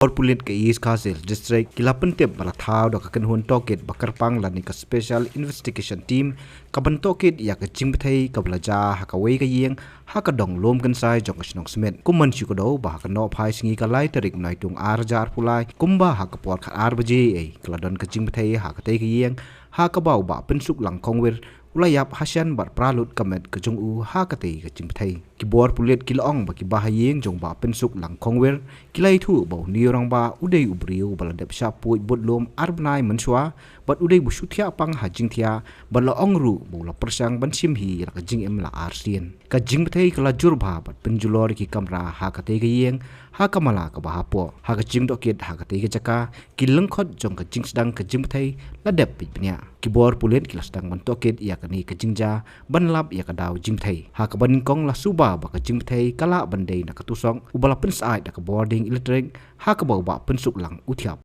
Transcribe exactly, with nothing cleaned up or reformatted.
Bor pulit ka East Khasi Hills District ki la pyntip ba la thaw da ka kynhun tohkit ba kyrpang lane ka Special Investigation Team ka ban tohkit ïa ka jingbthei kaba la jia ha kawei ka ïing ha ka dong Lumkynsai jong ka shnong Smit. Kum ban shu kdew ba ha ka nohphai sngi ka lai tarik Naitung ar hajar arphew lai kumba ha ka por khatar baje ei ka la don ka jingbthei ha katei ka ïing ha kaba u Bah Pynsuklang Khongwir u la ïap hashen bad pra lut ka met ka jong u ha katei ka jingbthei. Ki bor pulit ki la ong ba ki bahaïing jong u Bah Pynsuklang Khongwir ki la ïathuh ba une u rangbah u dei u briew ba la dep shah puit bud lum ar bnai mynshuwa bad u dei ba shu thiah pang ha jingthiah bad la ong ruh ba u la pyrshang ban shim hi ïa la ka jingim la arsien. Ka jingbthei ka la jur bha bad pynjulor ïa ki kamra ha katei ka ïing ha ka mala kaba hapoh. Ha ka jingtohkit ha katei ka jaka ki lyngkhot jong ka jingsdang ka jingbthei la dep peit bniah. Ki bor pulit ki la sdang ban tohkit ïa kane ka jingjia ban lap ïa ka daw jingbthei. Ha kaba nyngkong la suba ba ka jingbthei ka lah ban dei na ka tusok uba la pynsyaid da ka bording elektrik ha kaba u Bah Pynsuklang u thiap.